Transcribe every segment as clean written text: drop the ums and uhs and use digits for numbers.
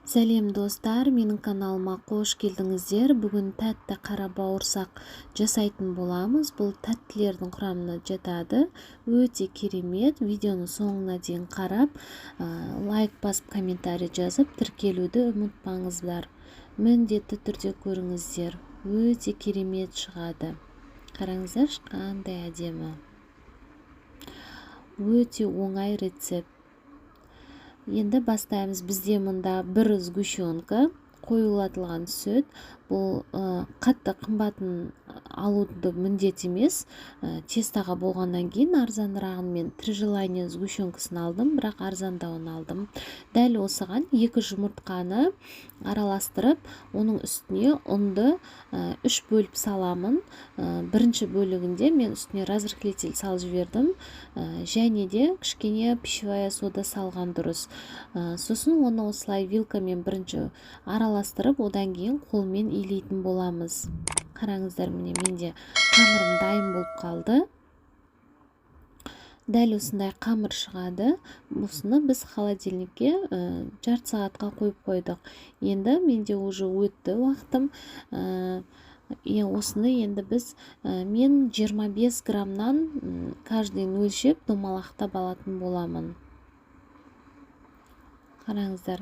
Сәлем достар, менің каналыма қош келдіңіздер. Бүгін тәтті қара бауырсақ жасайтын боламыз. Бұл тәттілердің құрамына жатады. Өте керемет. Видеоны соңына дейін қарап, лайк басып, комментарий жазып, тіркелуді ұмытпаңыздар. Міндетті түрде көріңіздер. Өте керемет шығады. Қараңыздаршы, қандай әдемі. Өте оңай рецепт. Енді бастаймыз. Бізде мұнда бір сгущенка, қоюлатылған сүт. Бұл қатты қымбатын алуды міндет емес. Тестаға болғаннан кейін арзанырағын мен Три желания сгущенкасын алдым, бірақ арзандауын алдым. Дәл осыған 2 жұмыртқаны араластырып, оның үстіне ұнды 3 бөліп саламын. Бірінші бөлігінде мен үстіне разрыхлитель салып жібердім. Және де кішкене пищевая сода салған дұрыс. Сосын оны осылай вилкамен бірінші араластырып, одан кейін қолмен илейтін боламыз. Қараңыздар, міне менде қамырым дайын болып қалды. Дәл осындай қамыр шығады. Осыны біз холодильникке жарты сағатқа қойып қойдық. Енді менде уже өтті уақытым. Осыны енді біз, мен 25 граммнан каждыйын өлшеп домалақтап алатын боламын. Қараңыздар,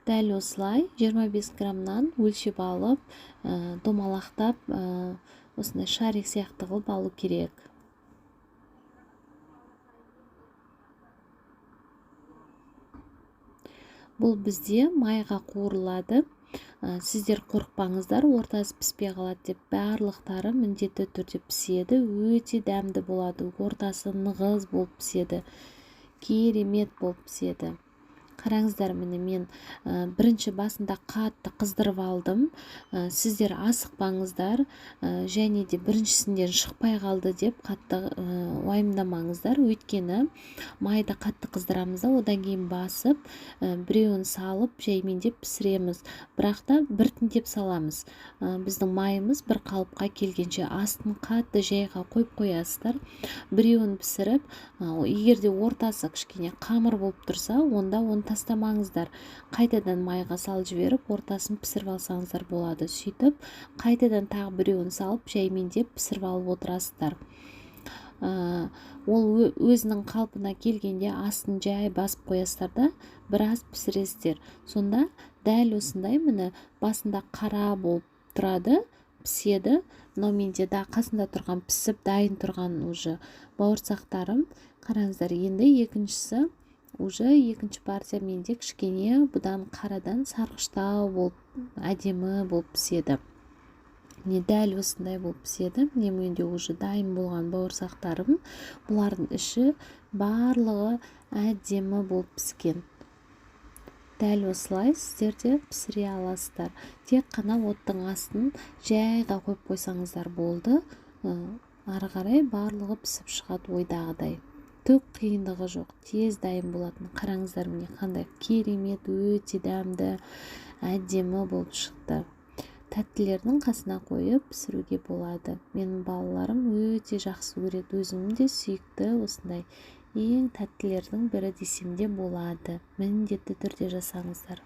дәл осылай 25 граммнан өлшеп алып, домалақтап, осындай шарик сияқты қылып алу керек. Бұл бізде майға қуырылады. Сіздер қорықпаңыздар, ортасы піспей қалады деп, барлықтары міндетті түрде піседі, өте дәмді болады, ортасы нығыз болып піседі, керемет болып піседі. Қараңыздар, міне мен бірінші басында қатты қыздырып алдым. Сіздер асықпаңыздар, және де біріншісінден шықпай қалды деп қатты уайымдамаңыздар. Өйткені майды қатты қыздырамыз да, одан кейін басып, біреуін салып жаймендеп пісіреміз. Бірақ та біртіндеп саламыз. Біздің майымыз бір қалыпқа келгенше астын қатты жайға қойып қоясыздар. Біреуін пісіріп, егер де ортасы кішкене қамыр болып тұрса, онда оны тастамаңыздар. Қайтадан майға салып жіберіп, ортасын пісіріп алсаңыздар болады. Сөйтіп, қайтадан тағы біреуін салып, жаймендеп пісіріп алып отырасыздар. Ол өзінің қалпына келгенде астын жай басып қоясыздар да, біраз пісіресіздер. Сонда дәл осындай міне басында қара болып тұрады, піседі. Мынау менде да қасында тұрған пісіп дайын тұрған уже бауырсақтарым. Қараңыздар, енді екіншісі уже екінші партия менде кішкене бұдан қарадан сарғыштау болып, әдемі болып піседі. Міне дәл осындай болып піседі. Міне менде уже дайын болған бауырсақтарым. Бұлардың іші барлығы әдемі болып піскен. Дәл осылай сіздер де пісіре аласыздар. Тек қана оттың астын жайға қойып қойсаңыздар болды. Ары қарай барлығы пісіп шығады ойдағыдай. Түк қиындығы жоқ, тез дайын болатын. Қараңыздар, міне қандай керемет, өте дәмді, әдемі болып шықты. Тәттілердің қасына қойып пісіруге болады. Менің балаларым өте жақсы көреді, өзім де сүйікті осындай ең тәттілердің бірі десем де болады. Міндетті түрде жасаңыздар.